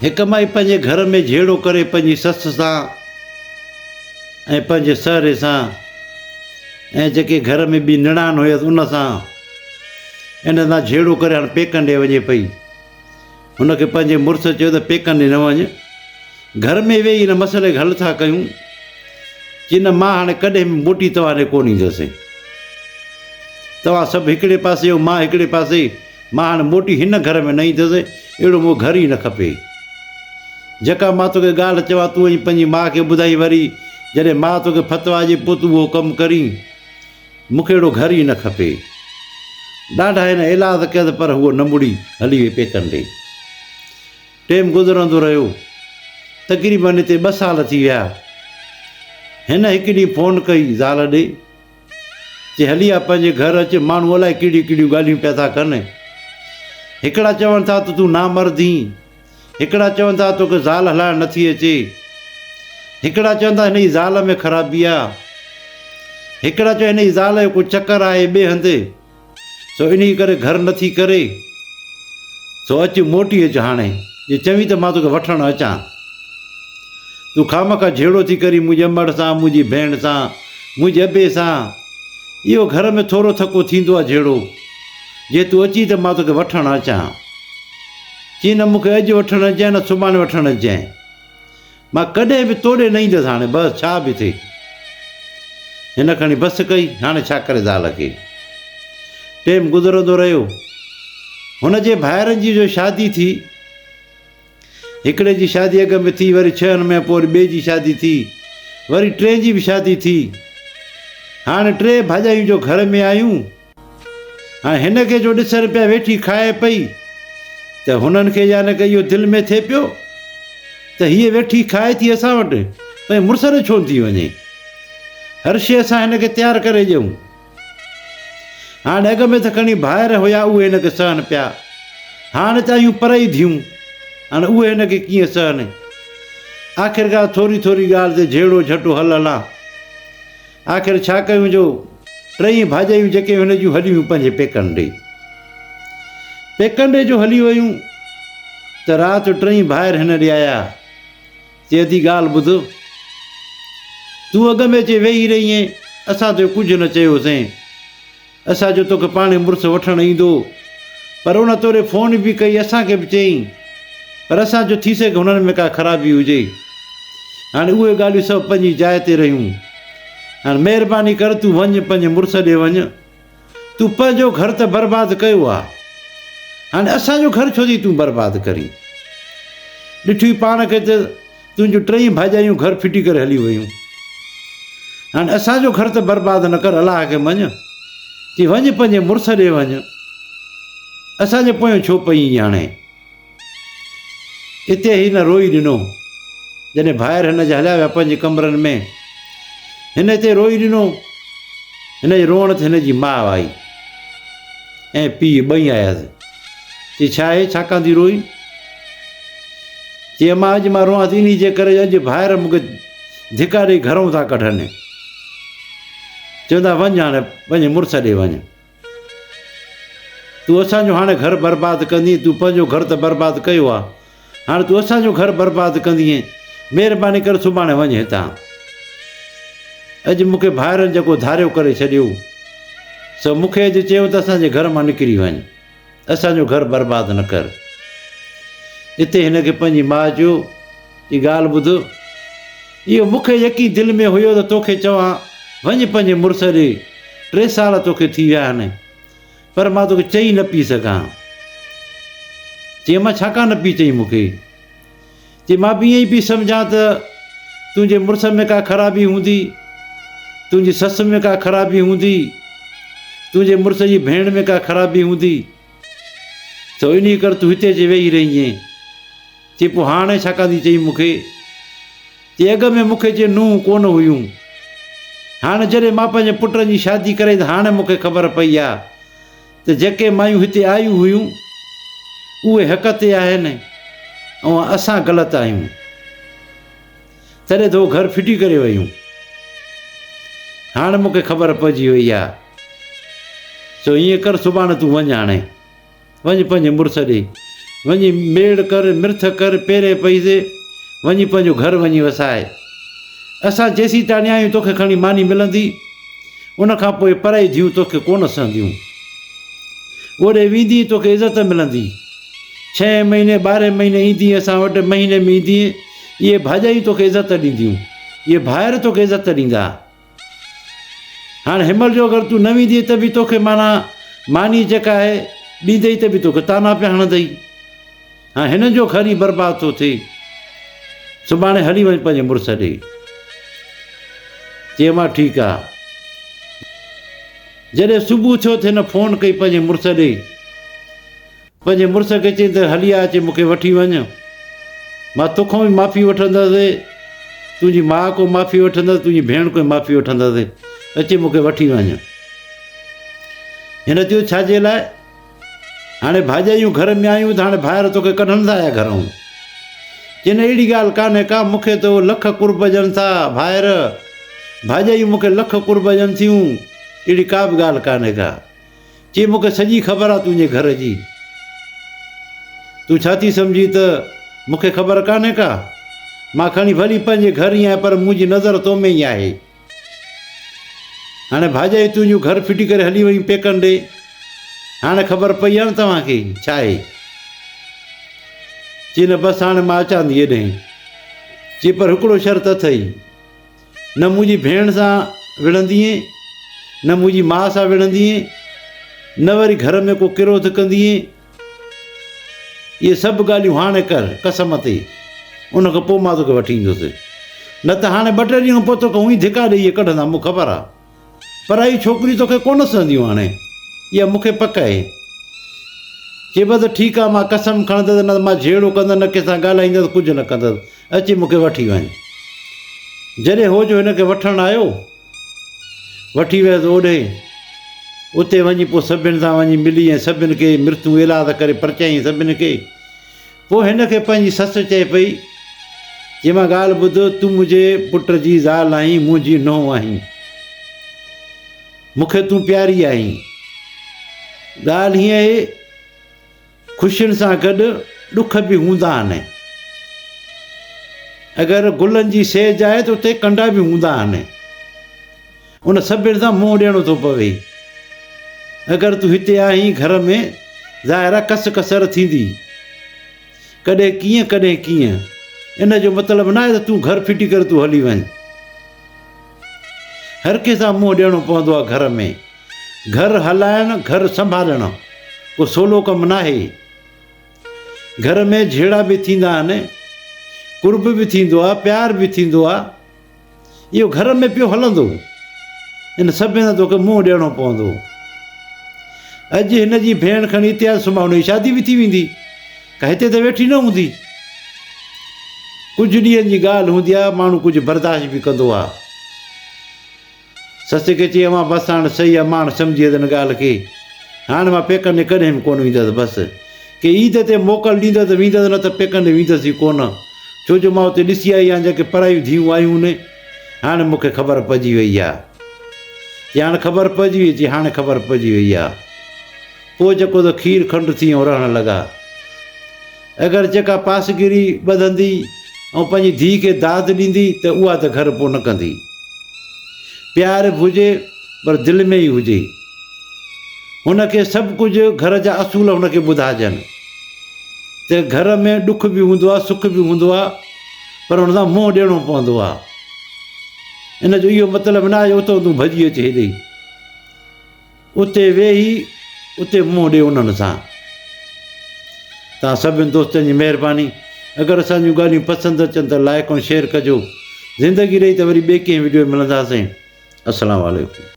هڪ مائي پنهنجي گهر ۾ جهيڙو ڪري پنهنجي سس سان ۽ پنهنجي سهري سان ۽ جيڪي گهر ۾ ٻي نڻان هيس ان سان ان سان جهيڙو ڪري هاڻ پيڪن ڏي وڃي پئي. هن کي پنهنجي مڙس چيو ته پيڪن ڏي نه وڃ، گهر ۾ ويهي هن مسئلي کي حل ٿا ڪيون. چي نه مان هاڻي ڪڏهن به موٽي توهان ڏي ڪونه ايندس. توهان سڀ هڪڙي پاسي ۽ مان هڪڙي پاسي. مان هاڻي موٽي هن گهر ۾ نه ايندس، اهڙو مون کي گهر ئي نه کپي. جيڪا مان توکي ڳالهه چوان تون وڃي پنهنجي ماء کي ٻڌائين وري جڏهن ماء توکي فتويٰ ڏي پوء تون اهو ڪم ڪرين. مون کي اهڙو گهر ئي نه کپي. ڏاڍا هن ايلاز ڪيس پر هوء نه مڙي، هلي وئي پيڪن ڏي. ٽيم گذرندو رهيو. تقريبن هتي ٻه سال ٿي ويا. هن هڪ ڏينهن فون ڪئي زال ڏي. چي هلي آ پنهنجي گهر اچ، ماڻهو الائي ڪهڙيون ڪهڙيون ڳالهيون پيا ٿا ڪن. هڪڙا چون ٿا ته تون نامرد هين، هڪڙا چون ٿا توکي زال هلائڻ نٿي اچي، هڪڙا چون ٿا هن جي زال ۾ خرابي آ، هڪڙا چون هن جي زال جو ڪو چڪر آهي ٻئي هنڌ، سو انهيء ڪري گهر نٿي ڪري، سو اچ موٽي اچ هاڻي، جي چوين ته مان توکي وٺڻ اچان. تون خامخواه جهيڙو ٿي ڪرين منهنجي امڙ سان، منهنجي ڀيڻ سان، منهنجي ابي سان. اهو گهر ۾ ٿورو ٿڪو ٿيندو آهي جهيڙو. جي تون اچين ته مان توکي وٺڻ اچان. چي نه مون کي اڄ وٺڻ اچجانء نه سڀاڻي وٺڻ اچجانء. مان ڪڏهن به توڏي نه ايندس هاڻي بس ڇا به ٿئي. هن کڻي بس ڪئي، هاڻي ڇا ڪري زال کي. ٽيم گذرندو رهيو. هن جي ڀائرن جي جو شادي ٿي. هڪڙي جي شادي اڳ ۾ ٿي، وري ڇهن مهين پوء وري ٻئي جي شادي ٿي، وري ٽئين جي به شادي ٿي. هاڻي ٽي ڀاڄايون جو گهر ۾ آيون. هاڻي هن کي جو ڏسن پيا ويٺي کائي پئي ته هنن کي يعني ڪه اهو دل ۾ ٿئي پيو ته هيء ويٺي کائي ٿي اسان وٽ پنهنجي مڙس ڏي ڇو نٿي وڃي. هر شيء اسان هن کي تيار ڪري ڏيون. هاڻي اڳ ۾ ته کڻي ڀائر هيا اهي هن کي سهن پيا. هاڻي ته آيون پرئي ڌيون. هاڻي اهي هن کي ڪيئن سهن. آخرڪار ٿوري ٿوري ڳالهه تي جهيڙو جهٽو هل هلان. آخر ڇا ڪيون جو ٽئي ڀاڄايون جيڪي هن جون هلي ويون پنهنجي پيڪن ڏي. پيڪن ڏي جو هلي ويون ته رات جو ٽئي ڀائر هن ڏي آيا. چي ادي ڳالهه ٻڌ. تون اڳ ۾ اچي ويهي رهينء، اسان توکي ڪجهه نه چيوسين. اسان چيو توکي پاڻهي مڙس وٺڻ ايندو. پر ان توڏي فون به ڪئي، اسان کي به چيائين. پر اسان چيو ٿي سگهي هنن ۾ ڪا خرابي هجي. هاڻي اهي ڳالهيون سڀ پنهنجي جاء تي رهيون. هاڻي مهرباني ڪر تون وڃ پنهنجي مڙس ڏي وڃ. تون پنهنجو گهر ته برباد ڪيو آ، هاڻي اسان جو گهر ڇو ٿي تون برباد ڪرين؟ ڏٺوئي پاڻ کي ته تنهنجون ٽئي ڀاڄايون گهر ڦٽي ڪري هليون ويون. هاڻي اسان جو گهر ته برباد نه ڪر، الله کي مڃ، چي وڃ پنهنجي مڙس ڏي وڃ، اسان جي پويان ڇو پئين هاڻي؟ اتي هن روئي ڏنو. جڏهن ڀائر هن جا هليا ويا پنهنجي ڪمرن ۾، هن اتي روئي ڏنو. هن جي روئڻ تي هن جي ماء آئي ۽ پيء ٻئي آيس. چي ڇا آهي، ڇا ڪان ٿي روئين؟ چي امان اڄ مان روئان ٿي انهي جي ڪري جو اڄ ڀائر مون کي ڌڪا ڏئي گهرئون ٿا ڪڍن. چوندا وڃ هاڻي پنهنجي مڙس ڏي وڃ. تون اسان جو هاڻي گهر برباد ڪندين، تون پنهنجو گهر ته برباد ڪيو آ، هاڻي تون اسان جو گهر برباد ڪندين، مهرباني ڪر سڀاڻي وڃ هتان. اڄ مون کي ڀائرن جيڪو ڌاريو ڪري ڇڏيو، سو مون کي اڄ چيو ته اسان جي گهر مان نڪري وڃ، اسان جو گهر برباد نه ڪر. اتي هن کي پنهنجي ماء چيو، هي ڳالهه ٻڌ، اهو مون کي يقين دل ۾ هيو ته توکي چوان، وڃ پنهنجي مڙس ڏي، ٽي سال توکي ٿي ويا آهن، پر مان توکي چئي نه پئي سگهان. چي امان ڇا ڪا نه پئي چئين مون کي؟ چي مان به ائين ئي پئي سمجهان ته تنهنجي مڙس ۾ ڪا خرابي هوندي، تنهنجي سس ۾ ڪا خرابي هوندي، تنهنجي مڙس جي ڀيڻ ۾ ڪا خرابي هوندي، سو انهيء ڪري تون هتي اچي ويهي رهينء. چي پوء هاڻي ڇا ڪندي چئين مون کي؟ چي اڳ ۾ مون کي چي نونهن ڪونه هيون. هاڻي جڏهن مان پنهنجي پٽن جي شادي ڪرائي ته هاڻي مون کي خبر پئي آ ته جيڪي مايون هتي آيون هيون اهي حق تي آهن ۽ اسان غلط آهيون. تڏهن ته هو گهر ڦٽي ڪري ويون. هاڻي مون کي خبر پئجي وئي آ. سو ائين ڪر سڀاڻي تون وڃ هاڻي. وڃ پنهنجي مڙس ڏي. وڃي ميڙ ڪر، مرٿ ڪر، پيرين پئيسي، وڃي پنهنجو گهر وڃي وساء. اسان جيسيتاڻي آهيون توکي کڻي ماني ملندي، ان کان پوء پرائي ڌيون توکي ڪونه سهنديون. اوڏي ويندينء توکي عزت ملندي. ڇهين مهيني ٻارهين مهيني ايندينء اسان وٽ مهيني ۾ ايندينء، اهي ڀاڄايون توکي عزت ڏينديون، اهي ڀائر توکي عزت ڏيندا. هاڻ هنمهل جو اگر تون نه ويندينء ته به توکي معنيٰ ماني جيڪا آهي ڏيندئي ته به توکي طعنا پيا هڻندئي. هاڻ هنن جو گهر ئي برباد ٿو ٿئي. سڀاڻي هلي وڃ پنهنجي مڙس ڏي. چيم ها ٺيڪ آ. جڏهن صبح ٿيو ته هن فون ڪئي پنهنجي مڙس ڏي. پنهنجي مڙس کي چيائين ته هلي آ اچي مون کي وٺي وڃ. مان توکان به معافي وٺندس، تنهنجي ماء کان معافي وٺندس، تنهنجي ڀيڻ کان معافي وٺندس، اچي مون کي وٺي وڃ. هن چيو ڇا جي لاء؟ هاڻي ڀاڄايون گهر ۾ آيون ته هاڻي ڀائر توکي ڪڍن ٿا يا گهرئون؟ چي نه اهڙي ڳالهه ڪانهي ڪا، مون کي ته لک قرب ڏين ٿا ڀائر، ڀاڄايون مون کي لک قرب ڏين ٿيون، اهڙي ڪا به ڳالهه ڪانهي ڪا. چي مون کي سڄي خبر آ تنهنجي گهر جي. تون ڇا ٿي سمجهين ته مون کي خبر ڪانهي ڪا؟ مان کڻي ڀلي پنهنجي گهر ئي آهيان پر منهنجي نظر تو ۾ ئي آهي. هاڻي ڀاڄائي تنهنجون گهر ڦٽي ڪري هلي ويون پيڪن ڏي. هاڻي خبر پئي آ نه توهان کي ڇا آهي؟ چي نه بس هاڻي مان اچان ٿي هيڏهين. چي پر هڪڙو شرط اٿئي. نه منهنجي ڀيڻ سان وڙهندينء، نه منهنجي ماء سان وڙهندينء، نه وري گهر ۾ ڪو ڪروڌ ڪندينء. اهي سڀ ڳالهيون هاڻي ڪر، قسم تي. ان کان پوء مان توکي وٺي ايندس. نه ته هاڻي ٻه ٽي ڏينهن کان پوء توکي هونئن ئي ڌڪا ڏيئي ڪڍندا، مون کي خبر آ. پرائي ڇوڪريون توکي ڪونه سهنديون هاڻي، اها مون کي پڪ آهي. چئبس ته ٺيڪ آ، مان قسم کڻندس، نه ته مان جهيڙو ڪندس، نه ڪنهن سان ڳالهائيندس، ڪجهه نه ڪندس. اچي مون کي وٺي وڃ. جڏهن هو جو هن کي وٺڻ آيو، وٺي ويس اوڏهين. اتي وڃي پوء سڀن سان وڃي ملي ۽ سڀن کي مرتون ايلاز ڪري پرچايائين سڀن کي. پوء هن کي پنهنجي سس چئي پئي، چي مان ڳالهه ٻڌ، تون منهنجي پٽ جي زال آهين، منهنجي نونهن آهين. مون کي تون پياري آهين. ڳالهه هيئن آهي. خوشين سان گڏ ڏک به هوندا آهن. اگر گلن جي سيج آهي ته اتي ڪنڊا به هوندا آهن. ان سڀني سان منهن ڏيڻو ٿو پوي. اگر تون هتي آهين گهر ۾ ظاهر آهي ڪس ڪسر ٿيندي. ڪڏهن ڪيئن ڪڏهن ڪيئن. ان جو مطلب ناهي ته تون گهر ڦٽي ڪري تون هلي وڃ. هر ڪنهن سان منهن ڏيڻو پوندو آهي گهر ۾. گهر هلائڻ، گهر سنڀالڻ ڪو سولو ڪم ناهي. گهر ۾ جهيڙا به ٿيندا آهن، قرب به ٿيندو آهي، پيار به ٿيندو آهي. اهو گهر ۾ پيو هلندو. ان سڀني سان توکي منهن ڏيڻو پوندو. اڄ هن جي ڀيڻ کڻي هتي آئي، سڀاڻي هن جي شادي به ٿي ويندي. ڪا هتي ته ويٺي نه هوندي. ڪجهه ڏينهن جي ڳالهه هوندي آهي، ماڻهو ڪجهه برداشت به ڪندو آهي. سس کي چيائين، امان بس هاڻ سهي آ، مان هاڻ سمجهي ويس ان ڳالهه کي. هاڻ مان پيڪن ڏي ڪڏهن به ڪونه ويندس. بس ڪي عيد تي موڪل ڏيندس ته ويندس نه ته پيڪن ڏي ويندس ئي ڪونه. ڇو جو مان اتي ڏسي آئي آهيان جيڪي پرايون ڌيئون آيون ني، هاڻ مون کي خبر پئجي وئي آ. چي هاڻ خبر پئجي وئي؟ چي هاڻ خبر پئجي وئي آ. پوء جيڪو ته کير کنڊ ٿي ۽ رهڻ لڳا. اگر جيڪا پاسگيري ٻڌندي ۽ پنهنجي ڌيء کي داد ڏيندي ته اها ته گهر پوء نه ڪندي. پيار به هجي پر دل ۾ ئي هجي. هن کي سڀ ڪجهه گهر جا اصول هن کي ٻڌائجن ته گهر ۾ ڏک به هوندو آهي سک به هوندو آهي پر هن سان منهن ڏيڻو پوندو آهي. ان جو اهو مطلب نه آهي جو اتان تون ڀڄي اچ هيڏي. اتي ويهي اتي منهن ڏي انهن سان. توهان سڀني دوستن جي مهرباني اگر اسان جون ڳالهيون پسند اچن ته لائيڪ ۽ شيئر ڪجو. زندگي رهي ته وري ٻئي ڪنهن وڊيو ۾ ملنداسين. السلام عليڪم.